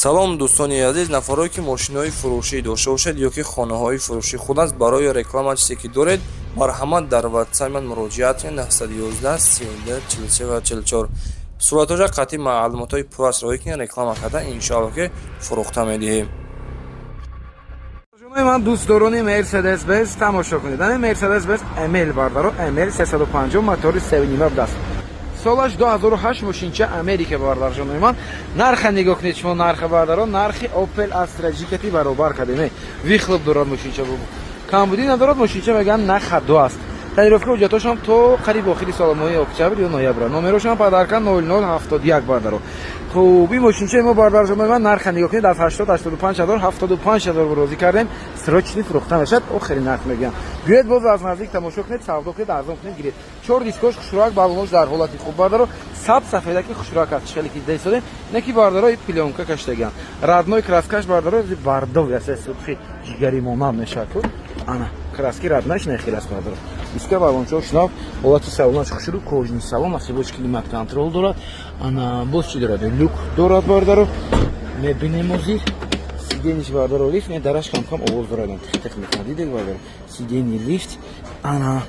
Салом, дӯстони азиз, нафарое ки мошинои фурӯшӣ дошта бошед ё ки хонаҳои фурӯшӣ худ аст, барои реклама чизе ки доред, марҳамат, дар ватсап ман муроҷиат кунед: 911 32 43 ва 44. Суратҳоша қатъи маълумотҳои пуррас роҳӣ кунед, реклама карда, иншоалло, ки фурӯхта медиҳем. Ман дӯстдорони Мерседес Бенз, тамошо кунед. Ане Мерседес Бенз ML, бардаро, ML 350, мотори 3,5 даст, солаш 2008, мошинча Америка, бардарҷонои ман. Нарха нигоҳ кунед шумо, нарха, бардаро, нархи Opel Astra G кати баробар кардем. Выхлоп дорад мошинча, камбудӣ надорад мошинча, мегӯянд, на хадо аст. Тонировка, ҳуҷҷатошам то қариб охири сола, моҳи октябр ё ноябр. Номерошам подарка 0071, бардаро. Хуб, ин мошинчаи мо, бардарҷонои ман, нарха нигоҳ кунед, аз 80 85 ҳазор, 75 ҳазор розӣ кардем. Срочный фурӯхта мешавад, охири нарх мегӯям. Биёед, боз аз наздик тамошо кунед, савдо кунед, арзон кунед, гиред. Чор дискош хушрӯак, балонош дар ҳолати хуб, бардаро, саб сафедаки хушрӯак аст, хеле ки дидасодем. Не ки, бардаро, плёнка каштагиан, родной краскаш, бардаро, бардов аст, сурхи ҷигари монанд мешавад. Ана краски роднаш нехел аст, бардаро. Диска, балончош нав, ҳолати салонаш хушрӯ, кожаный салон, асибош климат-контроль дорад. Ана боз чӣ дорад? Люк дорад, бардаро, мебинем озир. Сиденьиш, бардаро, лифт, не, дараш кам-кам овоз дорад, тих-тих мекунад, дидед, бардаро, сиденьи лифт. Ана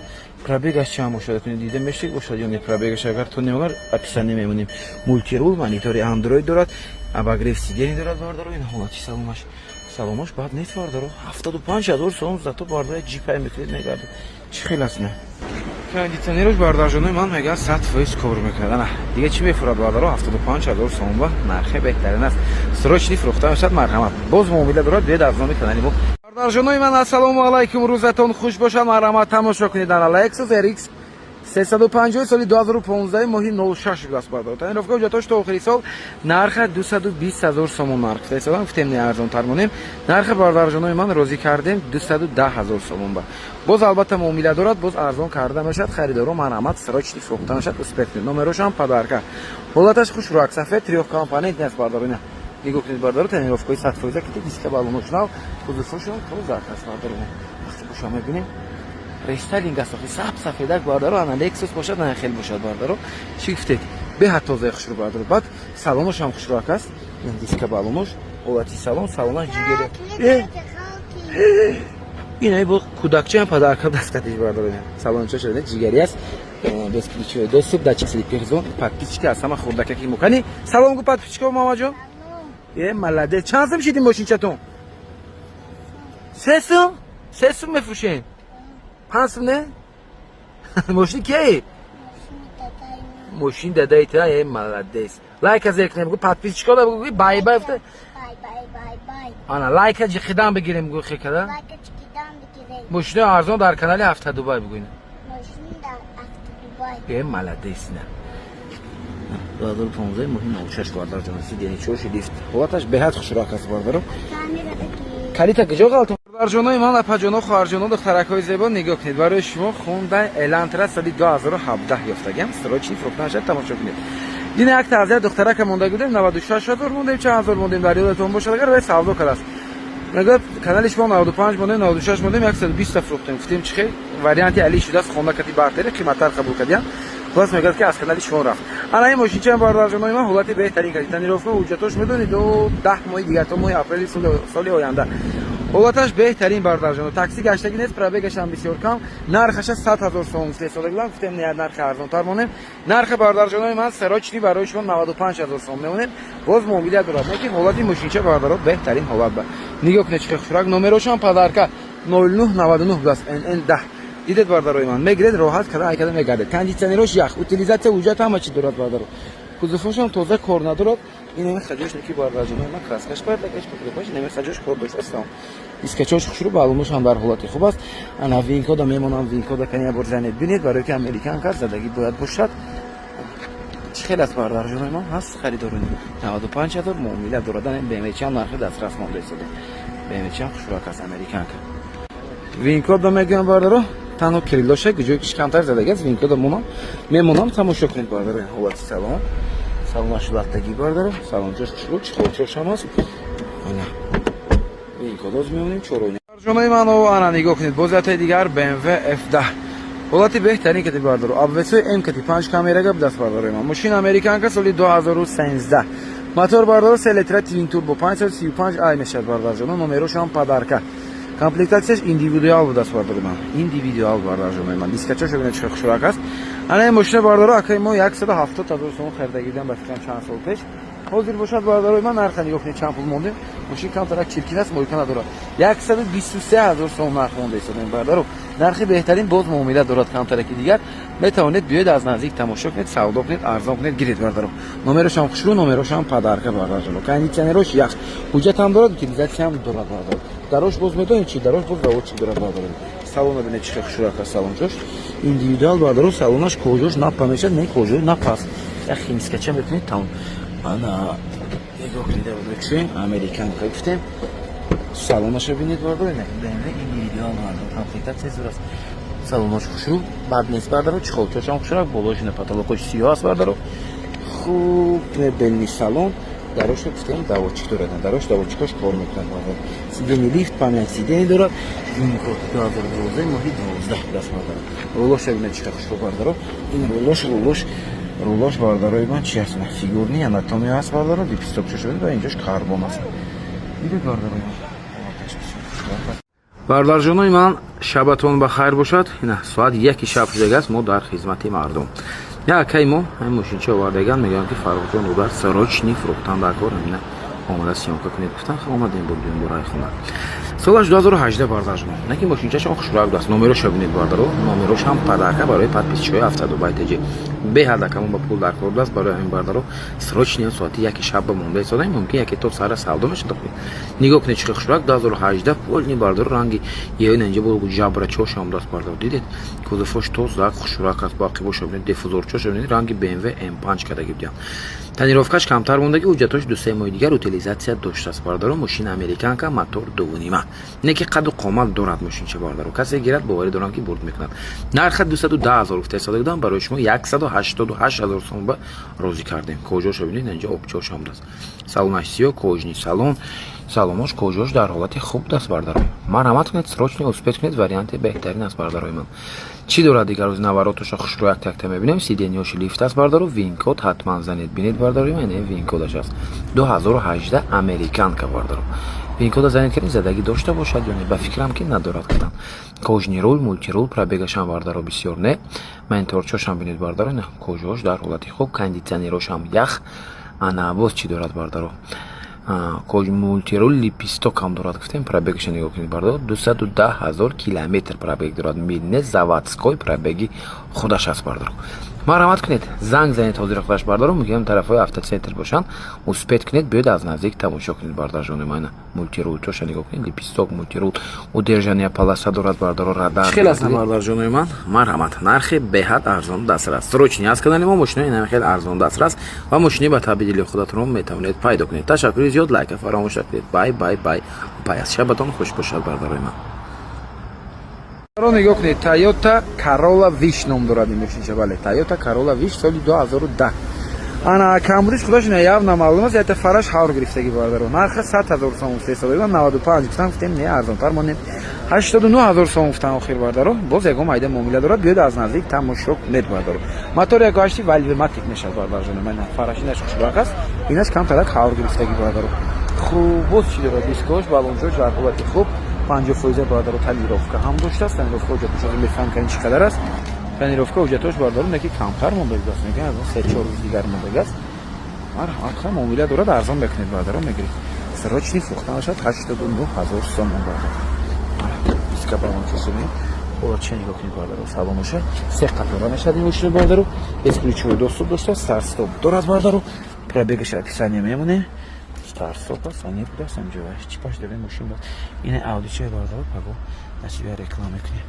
пробегаш чанд бошад, кунед, дида мешед бошад ё не пробегаш, агар то немагар описание мемонем. Мультируль, монитори Андроид дорад, обогрев сиденье дорад, бардаро. Ин ҳолати салонаш, салонаш бад нест, бардаро. 75 ҳазор сом, зато, бардаро, ҷипай мекунед, мегардад. Чӣ хел аст? Не, кондитсионерош, бардарҷонои ман, мегӯяд, 100% кор мекунад. Ана дига чӣ мефурад, бардаро? 75 ҳазор сом ба нархе беҳтарин аст. Срочный фурӯхта мешавад, марҳамат, боз муомила дорад. Биёед аз номи канали мо. Бардарҷонои ман, ассалому алайкум, рӯзатон хуш бошад. Марҳамат, тамошо кунед. Ана Lexus RX 350, соли 2015, моҳи 06 будааст, бардар. Тонировка, ҳуҷҷатош то охири сол. Нарха 220 ҳазор сомон нарх гуфта, гуфтем, не, арзонтар монем. Нархи, бардарҷонои ман, розӣ кардем 210 ҳазор сомон ба. Боз албатта муомила дорад, боз арзон карда мешавад. Харидоро, марҳамат, срочный фурӯхта мешавад, успеть кунед. Номерошам подарка. Ҳолаташ хушрӯак, сафед, трёхкомпонентный аст, бардаро. Ина нигоҳ кунед, бардаро, тонировкаи 100%, ки диска, балонош нав, кузовошон тоза аст, бардаро. Вақте боша мебинем, рестайлинг аст, охи саб сафедак, бардаро. Ана Лексус бошад, на хел бошад, бардаро. Чӣ гуфтед? Беҳад тозаи хушрӯ, бардаро. Баъд салонош ҳам хушрӯак аст. Ин диска, балонош, ҳолати салон, салонаш ҷигери. Ина бо кӯдакчаам подарка даст катиш, бардаро. Салонча шуда ҷигари аст, бесключевой доступ, датчик слепых зон. Подписчики аз ҳама хурдакаки мукани, салом гу подписчико, мамаҷон. Э, молодец. Чанд сум шидим мошинчатон? 3 сум, 3 сум мефурӯшем? 5 сум не? Мошини кие? Мошини дадаи та. Э, молодец. Лайка зер кунем, гу подписчико, гу бай бай. Ана лайка ҷиқидан бигирем, гу хекада. Мошинои арзон дар канали Авто Дубай бигӯ. Э, молодец. На, 2015, моҳи 06, бардарҷон. Сиденье чоши лифт, ҳолаташ беҳад хушрӯак аст, бардаро. Калита куҷо ғалтон? Бардарҷонои ман, апаҷоно, хоҳарҷоно, духтаракҳои зебо, нигоҳ кунед, барои шумо Хундай Элантра соли 2017 ёфтагиам. Срочный фурӯхта нашад, тамошо кунед. Дина як тазия духтарака монда будем, 96 ҳазор мондем, чанд ҳазор мондем, дар ёдатон бошад агар, вай савдо кардааст. Мегӯяд, канали шумо 95 мондем, 96 мондем, 120 фурӯхтем. Гуфтем, чӣ хел варианти али шудааст, хонда кати бартари қиматтар қабул кардиям. Хулас, мегӯяд, ки аз канали шумо рафт. Ана ин мошинчаам, бардарҷонои ман, ҳолати беҳтарин карди. Тонировка, ҳуҷҷатош, медонед, до 10 моҳи дигар, то моҳи апрели соли оянда. Ҳолаташ беҳтарин, бардарҷоно, такси гаштагӣ нест, пробегашам бисёр кам. Нархаша 100 ҳазор сом гуфта гуфтем, не, нархи арзонтар монем. Нархи, бардарҷонои ман, срочный барои шумо 95 ҳазор сом мемонем, боз муомила дорад. Лекин ҳолати мошинча, бардаро, беҳтарин ҳолат ба. Нигоҳ кунед, чӣ хушрак. Номерошам подарка 0999 будааст, НН 10. Дидед, бардарои ман, мегиред, роҳат када айкада мегардед. Кондитсионерош ях, утилизация, ҳуҷҷат ҳама чи дорад, бардаро. Кузовошам тоза, кор надорад. Инами хаҷош неки, бардарҷонои ман, краскаш бардакаш покрепаш, инами хаҷош кор доштастам. Дискачош хушрӯ, балонош ҳам дар ҳолати хуб аст. Ана VIN-кода мемонам, VIN-кода кани бор занед, бинед, барои ки американка задагӣ бояд бошад. Чӣ хел аст, бардарҷонои ман? Ҳаст харидорони, 95 ҳазор муомила дорад. БМЧ нархи дастрас монда истода. БМЧ хушрӯак аст, американка. VIN-кода мегӯям, бардаро, танҳо крылоша ҷое ки камтар задагӣ аст, VIN-кода монам, мемонам, тамошо кунед, бардаро. Ҳолати салон, салонаш латтагӣ, бардаро, салончош хушрӯ, чехолчошам аст. Ана VIN-кодоз мемонем чорои. Ҷонои ман, ана нигоҳ кунед, боз ятаи дигар BMW F10, ҳолати беҳтарин кати, бардаро, обвесои М кати, панҷ камерага будаст, бардарои ман. Мошин американка, соли 2013. Мотор, бардаро, 3 литра twin turbo, 535 ай мешавад, бардарҷоно. Номерошам подарка. Комплектатсияш индивидуал будааст, бардари ман, индивидуал, бардарҷонои ман. Дискачашо бинед, чӣ хушрак аст. Ана ин мошина, бардаро, акаи мо 170 ҳазор сомон харидагидан, ба фикрам, чанд сол пеш. Ҳозир бошад, бардарои ман, нарха нигоҳ кунед, чанд пул мондем. Мошин камтарак чиркин аст, мойка надорад. 123 ҳазор сомон нарх монда истодем, бардаро. Нархи беҳтарин, боз муомила дорад камтараки дигар. Метавонед биёед, аз наздик тамошо кунед, савдо кунед, арзон кунед, гиред, бардаро. Номерошам хушрӯ, номерошам подарка, бардарҷоно. Кондитсионерош ях, ҳуҷҷатам дорад, утилизатсиям дорад, бардаро. Дарош боз медонед чи? Дарош боз заводчик дорад, бардаро. Салона бинед, чӣ хел хушрӯак аст. Салончош индивидуал, бардаро. Салонаш кожош напа мешавад, не, кожои напас, як химчисткача мекунед, тамом. Ана нигоҳ кунед, чи американка гуфтем. Салонаша бинед, бардаро. BMW индивидуал, бардаро, комплектатсия зур аст. Салонош хушрӯ, бад нест, бардаро. Чехолчошам хушрӯак, болошина потолокош сиёҳ аст, бардаро. Хуб, мебельный салон. Дароша гуфтем, доводчик дорад, дарош доводчикош кор мекунад, бардаро. Сиденье лифт, память сиденье дорад. VIN-код 2012, моҳи 12 будааст, бардаро. Рулоша бинед, чӣ хушрӯ, бардаро. Ин рулош, бардарои ман, чи аст? Фигурный анатомия аст, бардаро. Лепестокчош ва инҷош карбон аст, дидед, бардарои ман. Бардарҷонои ман, шабатон ба хайр бошад. Ина соат 1 шаб шудагааст, мо дар хизмати мардум. Як акаи мо ҳамин мошинча овардаган, мегӯям, ки Фаррухҷон, удар срочный фурӯхтан дар кор, ҳамина омада съёмка кунед, гуфтан. Омадем, бурдем бораи хона. Солаш 2018, бардарҷон, не ки мошинчашон хушрӯак будааст. Номероша бинед, бардаро, номерошам подарка барои подписчиҳои Автодубай ТЖ. Беҳад акамон ба пул дар кор будааст, барои ҳамин, бардаро, срочный соати 1 шаб ба монда истодаем. Мумкин яке то сара савдо мешавад. Нигоҳ кунед, чӣ хушрӯак, 2018, полный, бардаро. Ранги еин инҷа бо ҷабра чошам будааст, бардаро, дидед, кузовош тоза, хушрӯак аст. Боқӣ боша, бинед, диффузорчоша бинед, ранги BMW M5 кардаги будиям. Тонировкаш камтар мондаги, ҳуҷҷатош 2-3 моҳи дигар утилизатсия доштааст, бардаро. Мошина американка, мотор 2,5, не ки қаду қомат дорад мошинча, бардаро. Касе гирад, боварӣ дорам, ки бурд мекунад. Нарха 210 ҳазор гуфта истода будам, барои шумо 188 ҳазор сом ба розӣ кардем. Кожаша бинед, инҷа обчошам будааст. Салонаш сиё, кожаный салон, салонош, кожош дар ҳолати хуб будааст, бардаро. Марҳамат кунед, срочно успеть кунед, варианти беҳтарин аст, бардарои ман. Чӣ дорад дигар? Рӯзи наворотоша хушрӯ як якта мебинем. Сиденьёши лифт аст, бардаро. VIN-код ҳатман занед, бинед, бардарои ман, VIN-кодаш аст. 2018 американка, бардаро. VIN-кода занед кардем, задагӣ дошта бошад ё не, ба фикрам, ки надорад кадан. Кожаный руль, мультируль, пробегашам, бардаро, бисёр не. Мониторчошам бинед, бардаро, на, кожаош дар ҳолати хуб, кондитсионерошам ях. Ана боз чӣ дорад, бардаро? Мультируль, лепесток ҳам дорад, гуфтем. Пробегаша нигоҳ кунед, бардаро, 210 ҳазор километр пробег дорад. Милне заводской пробеги худаш аст, бардаро. Марҳамат кунед, занг занед ҳозир худаш, бардаро. Мумкин тарафҳои автоцентр бошанд. Успеть кунед, биёед, аз наздик тамошо кунед, бардарҷони ман. Мультирул чоша нигоҳ кунед, лепесток, мультирул, удержание полоса дорад, бардаро, радар хел аст, бардарҷонои ман. Марҳамат, нархи беҳад арзон дастрас. Срочный аз канали мо мошинои инам хеле арзон дастрас ва мошини ба табъи дили худатонро метавонед пайдо кунед. Ташаккури зиёд, лайка фаромӯш накунед. Бай, бай, бай, бай. Аз шабатон хуш бошад, бардарои ман. Нигоҳ кунед, Toyota Corolla Wish ном дорад ин мошинча. Бале, Toyota Corolla Wish, соли 2010. Ана камбудиш худаш ина явно маълум аст, якта фараш ҳавр гирифтаги, бардаро. Нарха 100 ҳазор сом гуфта истода, 95 гуфтан, гуфтем, не, арзонтар монем. 89 ҳазор сом гуфтан охир, бардаро. Боз ягон майда муомила дорад, биёед, аз наздик тамошо кунед, бардаро. Мотор 1,8 Valvematic мешавад, бардарҷоно. Ман фараш инаш хушбақ аст, инаш камтарак ҳавр гирифтаги, бардаро. Хуб, боз чӣ дорад? Дискош, балончош дар ҳолати хуб, 50%, бардаро. Тонировка ҳам доштааст. Тонировка ҳуҷҷатош мефаҳм кардем, чӣ қадар аст тонировка. Ҳуҷҷатош, бардаро, неки камтар мондагиаст, мегӯям, аз он 3-4 рӯз дигар мондагиаст. Марҳамат, муомила дорад, арзон мекунед, бардаро, мегиред. Срочный фурӯхта мешавад, 89 ҳазор сомон, бардаро. Диска, балончосуми ҳолатша нигоҳ кунед, бардаро. Салоноша се қатора мешавад ин мошина, бардаро. Бесключевой доступ дошта, старт-стоп дорад, бардаро. Пробегаш описание мемонем. Старт-стоп аст, ане будааст, ҳамҷо чипаш дорем мошин буд. Ина Ауди чай, бардаро, паго насибия реклама мекунем.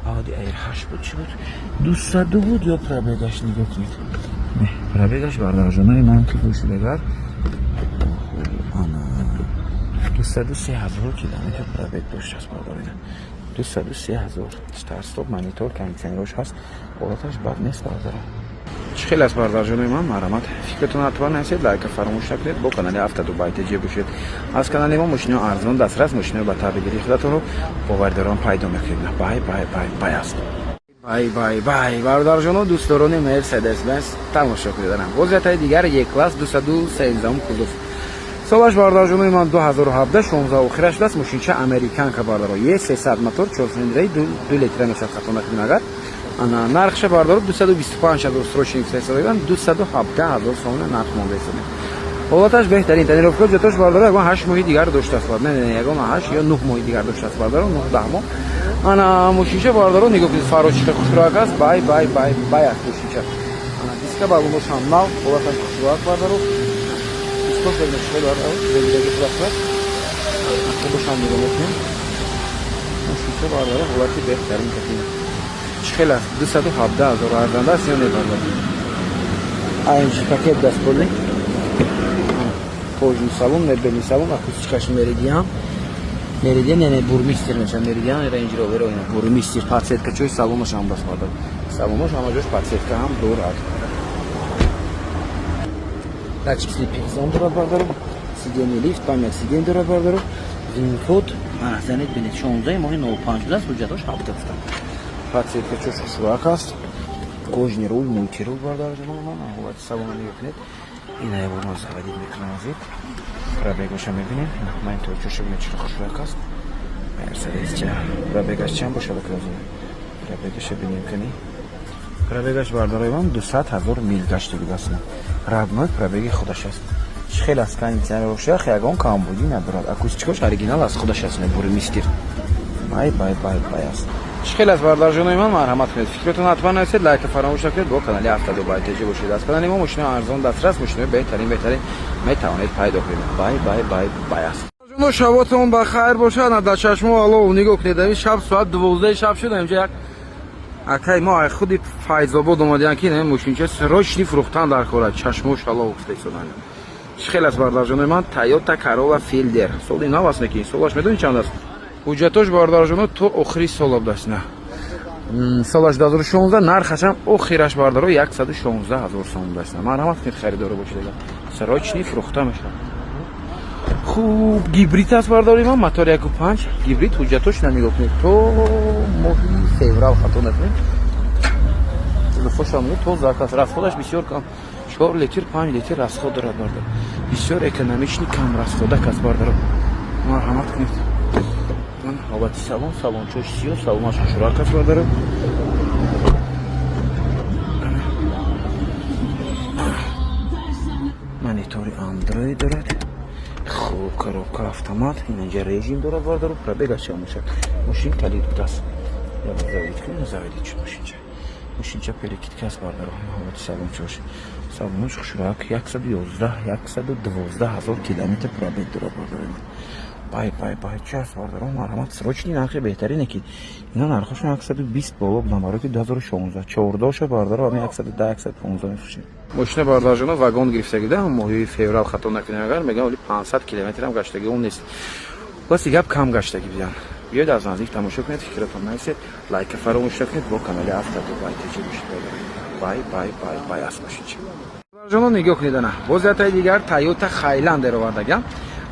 Ауди R8 буд, чӣ буд, 202 буд ё? Пробегаш нигоҳ кунед, пробегаш, бардарҷонои ман, ки пӯшидагар, ана 203 ҳазор километр пробег доштааст, бардарина, 203 ҳазор. Старт-стоп, монитор, кондитсионерош ҳаст, ҳолаташ бад нест, бардаро. Чӣ хел аст, бардарҷонои ман? Марҳамат, фикратон ҳатман нависед, лайка фаромӯш накунед, бо канали Автодубай ТЖ бошед. Аз канали мо мошинои арзон дастрас, мошинои ба табъи дили худатонро, боварӣ дорам, пайдо мекунед. Бай, бай, бай, бай аст. Бай, бай, бай, бародарҷоно, дӯстдорони Мерседес Бенз, тамошо кунед. Боз ятаи дигар Е-класс, 213 кузов. Солаш, бародарҷонои ман, 2017, 16 охира шудааст. Мошинча американка, бардаро. Е300 мотор, 4 цилиндраи, 2 литра мешавад, хато накунем агар. Ана нархша, бардаро, 225 ҳазор срочный гуфта, 217 ҳазор сомона нарх монда истодем. Ҳолаташ беҳтарин, тонировка ҷотош, бардаро, ягон 8 моҳи дигар доштааст. Не, не, ягон 8 ё 9 моҳи дигар доштааст, бардаро, 9 10 моҳ. Ана мошинча, бардаро, нигоҳ кунед, фарочиха хушрӯак аст, бай, бай, бай, бай аст мошинча. Ана диска баллоношам нав, ҳолаташ хушрӯак, бардаро. Дискош бебинед, бардаро, зебидаги худаш. Худашам нигоҳ мекунем. Мошинча, бардаро, ҳолати беҳтарин катин. Чӣ хел аст? 217 ҳазор арзанда аст ё не, бардаро? AMG пакет дастполи. Кожаный салон, мебельный салон, акустикаш Меридиан. Меридиан, яъне Бурмистер мешавад. Меридиан Рейндж Ровер ина Бурмистер, подсветка чои салонаш ҳам бас бардар. Салонаш ҳама ҷош подсветка ҳам дорад. Датчик слепых зон дорад, бардару. Сиденье лифт, память сиденье дорад, бардару. Вин-код, ана занед бинед, 16 моҳи 05 будааст, ҳуҷҷатош 17 гуфтам. Подсветка чош хушрӯак аст. Кожаный руль, мультируль, бардар ҷаноб, ҳолати салона нигоҳ кунед. Ина я бор заводить мекунам азид. Пробегоша мебинем. Ман то чоша бинед, чӣ хушрӯак аст. Мерседес ча. Пробегаш чанд бошад акразо? Пробегаша бинем кани. Пробегаш, бардарои ман, 200 ҳазор мил гашта будааст. Родной пробеги худаш аст. Чӣ хел аст? Кондиционер боша, ягон камбудӣ надорад. Акустикош оригинал аст, худаш аст, Бурмистер. Бай, бай, бай, бай аст. Чӣ хел аст, бардарҷонои ман, марҳамат кунед. Фикротон ҳатман нависед, лайка фаромӯш накунед, бо канали Автодубай ТЖ бошед. Аз канали мо мошинои арзон дастрас, мошинои беҳтарин, беҳтарин метавонед пайдо кунед. Бай, бай, бай, бай аст. Ҷоно, шаботон ба хайр бошад. На дар чашмо алов нигоҳ кунед. Ами шаб соат 12 шаб шуд. Инҷа як акай мо ай худи Файзобод омадем, ки ин мошинча срочный фурӯхтан дар кора. Чашмо шалов гуфта истоданд. Чӣ хел аст, бардарҷонои ман? Тойота Corolla Fielder. Соли нав аст, неки солаш медонӣ чанд аст? Ҳуҷҷатош, бардарҷоно, то охири сол будааст. На, солаш 2016, нархашам охираш, бардаро, 116 ҳазор сом будааст. Марҳамат кунед, харидоро бошед, агар срочный фурӯхта мешавад. Хуб, гибрид аст, бардори ман, мотор 1.5 гибрид. Ҳуҷҷатош нигоҳ кунед, то моҳи феврал, хато накунед. Телефошам тоза аст, расходаш бисёр кам, 4 литр, 5 литр расход дорад, бардар. Бисёр экономичный, кам расходак аст, бардаро. Марҳамат кунед. Ҳолати салон, салончош сиёҳ, салонаш хушрак аст, бардаро. Монитори Андроид дорад. Хуб, коробка автомат, инҷа режим дорад, бардаро. Пробегаш чанд мешавад? Мошин калид будааст. Я заводить кунем, заводить шуд мошинча. Мошинча перекидка аст, бардаро. Ҳолати салончош, салонош хушрак, 111, 112 ҳазор километр пробег дорад, бардаро. Бай, бай, бай, чи аст, бардаро? Марҳамат, срочный, нархи беҳтарине, ки ина нархошон 120 боло будан, барои ки 2016 14 бардаро, ами 110, 115 мефурӯшем. Мошина, бардарҷоно, вагон гирифтагида моҳи феврал, хато накунем агар, мегам, вали 500 километрам гаштаги он нест. Баси гап кам гаштаги бидан. Биёед, аз наздик тамошо кунед, фикратон нависед, лайка фаромӯш накунед, бо канали Автодубай ТЖ бошед. Бай, бай, бай, бай аст мошинча. Бардарҷоно, нигоҳ кунед, ана боз ятаи дигар Тойота Хайландер овардагам,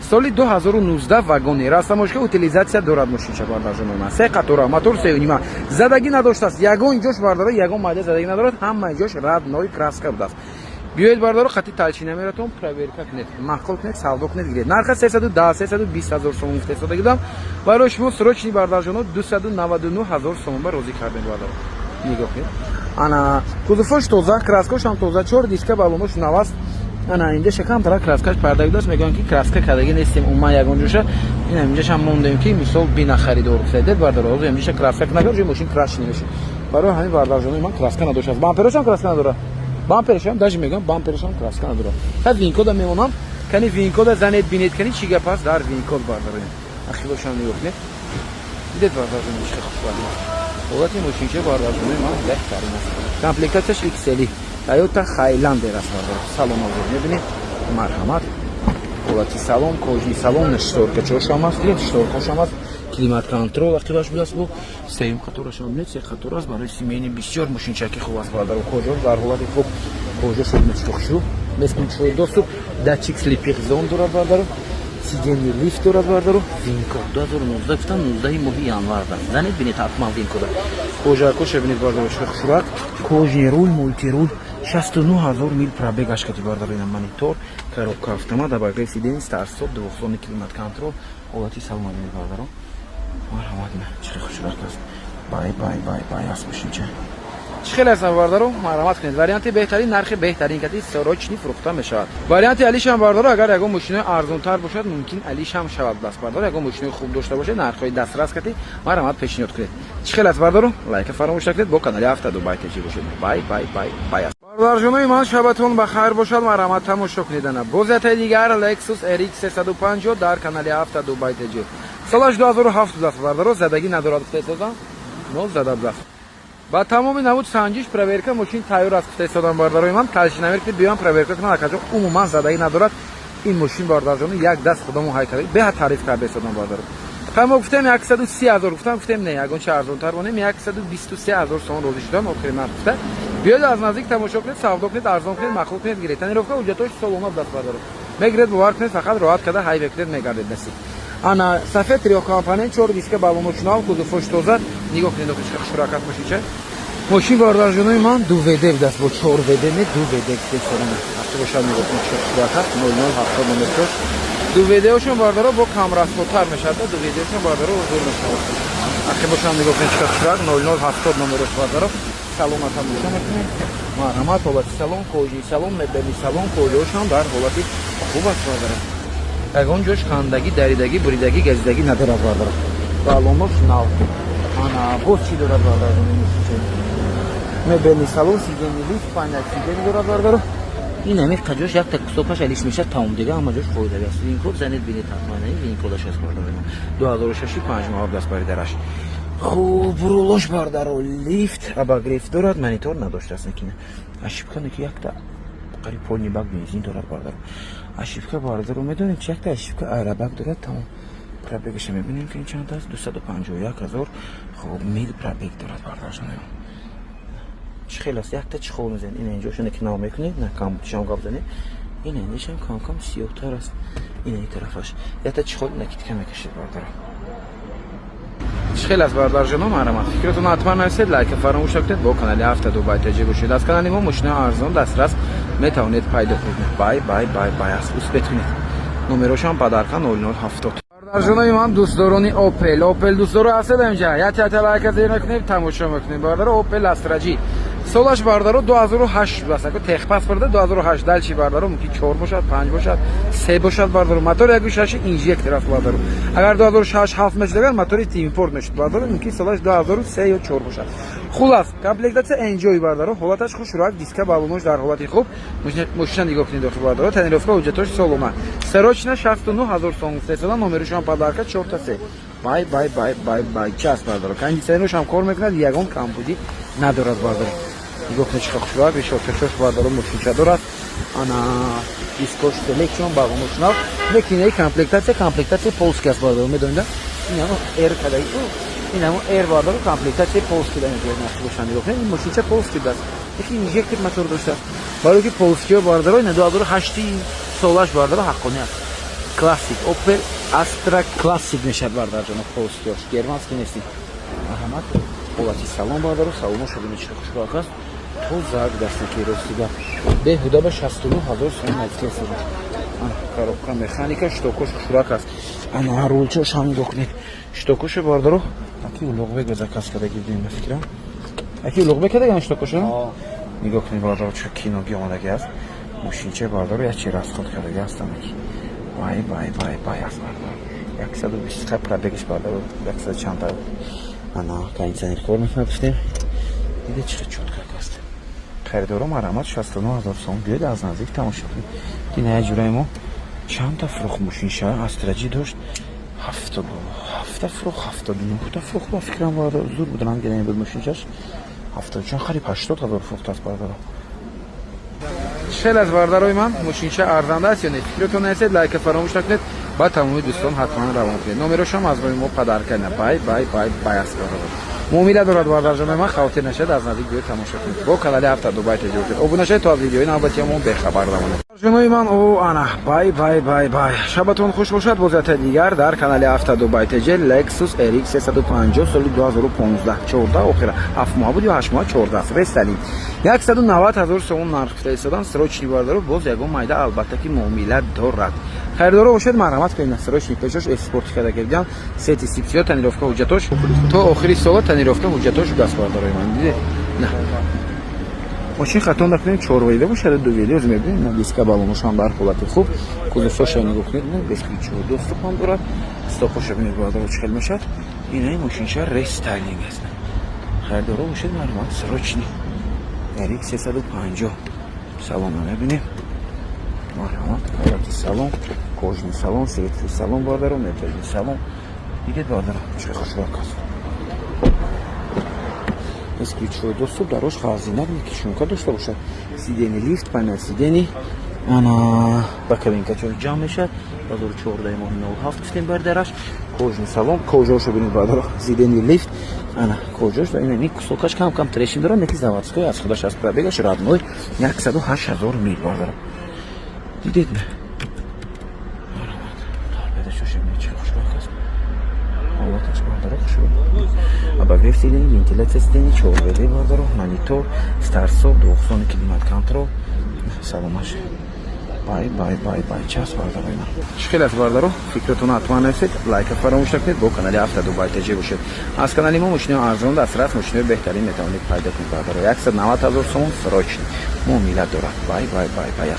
соли 2019, вагони, растаможка, утилизация дорад мошинча, бардарҷоно ман. Се қатора, мотор сеюнима, задагӣ надоштааст ягон ҷош, бардара, ягон майда задагӣ надорад, ҳамаи ҷош родной краска будааст. Биёед, бардаро, хати толщина мератон, проверка кунед, маъқул кунед, савдо кунед, гиред. Нарха 310, 320 ҳазор сомон гуфта истода будам. Барои шумо срочный, бардарҷоно, 299 ҳазор сомон ба розӣ кардем, бардаро. Нигоҳ кунед, ана кузовош тоза, краскош ҳам тоза, чор диска баллонош наваст. Ана инҷаша камтара краскаш парда будааст, мегӯянд, ки краска кардагӣ нестем умуман ягон ҷоша. Ина инҷашам мондем, ки мисол бина харидор гуфтаидед, бардаро, ҳозир инҷаша краска накард, ҷои мошин краш намешад. Барои ҳамин, бардарҷонои ман, краска надоштааст, бамперошам краска надорад, бамперашам даже мегӯям, бамперашам краска надорад. Хай, винкода мемонам, кани винкода занед, бинед, кани чӣ гап аст дар винкод, бардароем. Ахилошам нигоҳ кунед, дидед, бардарҷоно, чӣ хушбахт ҳолати мошинча, бардарҷонои ман, беҳтарин аст. Комплектатсияш XL, Тойота Хайландер аст, бардаро. Салон ҳозир мебинед, марҳамат, ҳолати салон, кожаный салон, шторкачошам аст, дидед, шторкашам аст, климат контроль ақибаш будааст. Бу сеюм қаторашам бинед, се қатор аст, барои семейный бисёр мошинчаки хуб аст, бардаро. Кожо дар ҳолати хуб, кожо шуд, хушрӯ, бесключевой доступ, датчик слепых зон дорад, бардаро. Сиденье лифт дорад, бардаро. VIN-код 2019 гуфтам, 19 моҳи январ даст. Занед, бинед, ҳатман VIN-кода. Кожакоша бинед, бардаро, хушрак. Кожаный руль, мультируль, 69 ҳазор мил пробегаш кати, бардаро. Ина монитор, коробка автомат, обогрев сидений, старт-стоп, двухзонный климат контроль, ҳолати салона бинед, бардаро. Марҳамат, ина чӣ хушрак аст. Бай, бай, бай, бай аст мошинча. Чӣ хеле ҳастам, бардаро, марҳамат кунед. Варианти беҳтарин, нархи беҳтарин кати срочный фурӯхта мешавад. Варианти алишам, бардаро, агар ягон мошинои арзонтар бошад, мумкин алишам шавад. Бас, бардаро, ягон мошинои хуб дошта бошед, нархҳои дастрас кати марҳамат пешниҳод кунед. Чӣ хел аст, бардаро? Лайка фаромӯш накунед, бо канали Авто Дубай ТЖ бошед. Бай, бай, бай, бай аст. Бародарҷонои ман, шабатон ба хайр бошад. Марҳамат, тамошо кунед. Ана боз ятаи дигар Lexus RX 350 дар канали Авто Дубай ТЖ. Солаш 2007 аст, бардаро, задагӣ надорад, гуфта но зада будааст. Ба тамоми намуд санҷиш, проверка мошин тайёр аст, гуфта истодам, бардарои ман. Толщиномер ки биём проверка кунам, акаҷо, умуман задагӣ надорад ин мошин, бардарҷоно. Як даст худамон ҳай карда, беҳад таъриф карда истодам, бардаро. Ха, мо гуфтем 130 ҳазор, гуфтам, гуфтем не, ягон чи арзонтар монем, 123 ҳазор сомон розӣ шудам, охири нарх гуфта. Биёед, аз наздик тамошо кунед, савдо кунед, арзон кунед, маъқул кунед, гиред. Тонировка, ҳуҷҷатош солона будааст, бардаро. Мегиред, бовар кунед, фақат роҳат карда ҳай мекунед, мегардед, насиб. Ана сафед, трёхкомпонент, чор диска, балоношунав, кузовош тоза. Нигоҳ кунед, охи хушрак аст мошинча. Мошин, бародарҷонои ман, ду ВД будааст, бо чор ВД не, ду ВД гуфтесодам. Ҳаққи бошад, нигоҳ кунед, чӣ хушрак аст. 0070 номершош. Ду ВДошон, бардаро, бо камрасходтар мешавад. Ду ВДошон, бардаро, зур мешавад. Ҳаққи бошад, нигоҳ кунед, чӣ хушрак. 0070 номерош, бардаро. Салона тамошо мекунед, марҳамат. Ҳолати салон, кожаный салон, мебели салон, кожаошам дар ҳолати хуб аст, бардаро. Ягон ҷош хандагӣ, даридагӣ, буридагӣ, газидагӣ надорад, бардаро. Балонош нав. Ана боз чӣ дорад, бардаро? Мебели салон, сиденье лифт, панҷак сиденье дорад, бардаро. Ин ҳамин қаҷош якта кусокаш алиш мешавад, тамом, дига ҳама ҷош фоидави аст. VIN-код занед, бинед, ҳатман VIN-кодаш аст, бардаро. 2006, 5 моҳ даст бари дараш. Хуб, рулош, бардаро, лифт, обогрев дорад, монитор надоштааст, накина ошибка неки, якта қариб полный бак бензин дорад, бардаро. Ошибка, бардаро, медонед чи? Якта ошибка аэробак дорад, тамом. Пробегаша мебинем, ки чанд аст: 251 ҳазор, хуб, мил пробег дорад, бардарҷонаё. Чӣ хел аст? Якта чӣ хол мезанед, ина инҷошона ки нав мекунед, на камбудишам гап занед, ина инҷашам кам кам сиёҳтар аст, ина ин тарафаш якта чӣ хол накидка мекашед, бардаро. Чӣ хел аст, бародарҷоно? Марҳамат, фикратон ҳатман нависед, лайка фаромӯш накунед, бо канали Авто Дубай ТЖ бошед. Аз канали мо мошинаи арзон, дастрас метавонед пайдо кунед. Бай, бай, бай, бай аст. Успеть кунед, номерошам подарка 0070. Бародарҷонои ман, дӯстдорони Опел, Опел дӯстдоро ҳастед, инҷа як ята лайка зер мекунед, тамошо мекунед, бардаро. Опел Астра Ҷи, солаш, бардаро, 2008 будааст, ако техпаспорта 2008. Дальше, бардаро, мумкин 4 бошад, 5 бошад, 3 бошад, бардаро. Мотор 1.6 инжектор аст, бардаро. Агар 2006 7 мешуд, агар мотори импорт мешуд, бардаро, мумкин солаш 2003 ё 4 бошад. Хулас, комплектация Enjoy, бардаро, ҳолаташ хушрак, диска, балонош дар ҳолати хуб. Мошина нигоҳ кунед, дохил, бардаро, тонировка, ҳуҷҷатош солона. Срочно 69 ҳазор сом гуфта, номерушам подарка 4 3. Бай, бай, бай, бай, бай час, бардаро. Кондиционерш ҳам кор мекунад, ягон камбудӣ надорад, бардаро. Нигоҳ кунед, чӣ хушрак, решёткашош, бардаро, мошинча дорад. Ана дискош селекшн, балонош нав. Лекин комплектация, комплектация польский аст, бардаро, медонед? Ин ҳамо R кадаги, ин ҳамо R, бардаро, комплектация польский да мегӯяд, насибошан. Нигоҳ кунед, ин мошинча польский будааст. Яки инжектор мотор доштааст. Барои ки польскиҳо, бардаро, ина 2008 солаш, бардаро, ҳаққонӣ аст. Классик, Opel Astra классик мешавад, бардарҷоно, польскиҳош, германский нести. Марҳамат, ҳолати салон, бардаро, салоно шудани чӣ хушрак аст. Тоза дастаки, рости гап. Беҳуда ба 69 ҳазор сом наздик. Коробка механика, щитокош хушрак аст. Ана рулчош ҳам нигоҳ кунед. Щитокоша, бардаро, аки Улуғбек ба заказ кардаги будем, ба фикрам. Аки Улуғбек кардаган щитокоша? Нигоҳ кунед, бардаро, чӣ киноги омадаги аст. Мошинча, бардаро, як чи расход кардаги ҳастам. Бай, бай, бай, бай аст, бардаро. 120 ха пробегиш, бардаро, 100 чанд. Ана кондиционер кор мекунад, гуфтем. Дида, чӣ чётко аст. Харидоро, марҳамат, 69 ҳазор сом, биёед, аз наздик тамошо кунед. Дина як ҷураи мо чандта фурӯх мошинша Астра Ҷи дошт, 77-та фурӯх, 79-та фурӯх, ба фикрам, бародар, зур буд, ранг гирани буд мошинчаш, ҳафтоду чанд, қариб 80 ҳазор фурӯхтааст, бародаро. Хеле аз бародарои ман, мошинча арзанда аст ё не? Фикротон нависед, лайка фаромӯш накунед, ба тамоми дӯстон ҳатман равон кунед. Номерошам аз рӯи мо подарка. На, бай, бай, бай, бай аст, бародар. Муомила дорад, бардарҷонои ман, хавотир нашавед, аз наздик биёед, тамошо кунед. Бо канали Авто Дубай ТҶ бошед. Обуна шавед, то аз видеои навбатиамон бехабар намонед. Ҷонои ман, о ана, бай, бай, бай, бай. Шабатон хуш бошад. Бозията дигар дар канали Авто Дубай ТҶ. Lexus RX 350, соли 2015, 14 охира, 7 моҳ буд ё 8 моҳ, 14 аст. Рестайлинг, 190 ҳазор сомон нарх гуфта истодан, срочный, бардаро. Боз ягон майда, албатта, ки муомила дорад. Харидоро бошед, марҳамат кунед. Срочный. Пешош экспорт карда гирдиан, сети сипсиё, тонировка, ҳуҷҷатош то охири сола, тонировка, ҳуҷҷатош гаст, бардарои ман. Дидед, на мошин, хато накунем, чорведа бошад, дуведа, оз мебинем. На, диска, балоношам дар ҳолати хуб, кузовҳоша нигоҳ кунед, на, бесключевой доступ ҳам дорад. Стопоша бинед, бардаро, чӣ хел мешавад. Инаи мошинша рестайлинг аст. Харидоро бошед, марҳамат, срочный RX 350. Салона мебинем, марҳамат, ҳолати салон, кожаный салон, светлый салон, бардаро, мебельный салон. Дидед, бардаро, чӣ хушрак аст. Бесключевой доступ, дарош хазина кишунка дошта бошад, сиденье лифт, панел сидений, ана ба кабинка чо ҷамъ мешавад. 2014 моҳи 07 гуфтем, бардараш. Кожаный салон, кожаошо бинед, бардаро, сиденье лифт, ана кожаош ва ина кусокаш кам кам трещин дорад, неки заводской аз худаш аз пробегаш родной 108 ҳазор мил, бардаро. Дидед, не? Торпедашо чӣ хушрак аст, ҳолаташ, бардаро, хушрак. Обогрев сидений, вентиляция сидений, чорведа, бардаро, монитор, старт-стоп, двухзонный климат контроль, саломаш. Бай, бай, бай, бай, час, бардарои ман. Чӣ хел аст, бардаро? Фикратонро ҳатман нависед, лайка фаромӯш накунед, бо канали Авто Дубай ТҶ бошед. Аз канали мо мошинои арзон, дастрас, мошинои беҳтарин метавонед пайдо кунед, бардаро. 190 ҳазор сомон, срочный, муомила дорад. Бай, бай, бай, бай.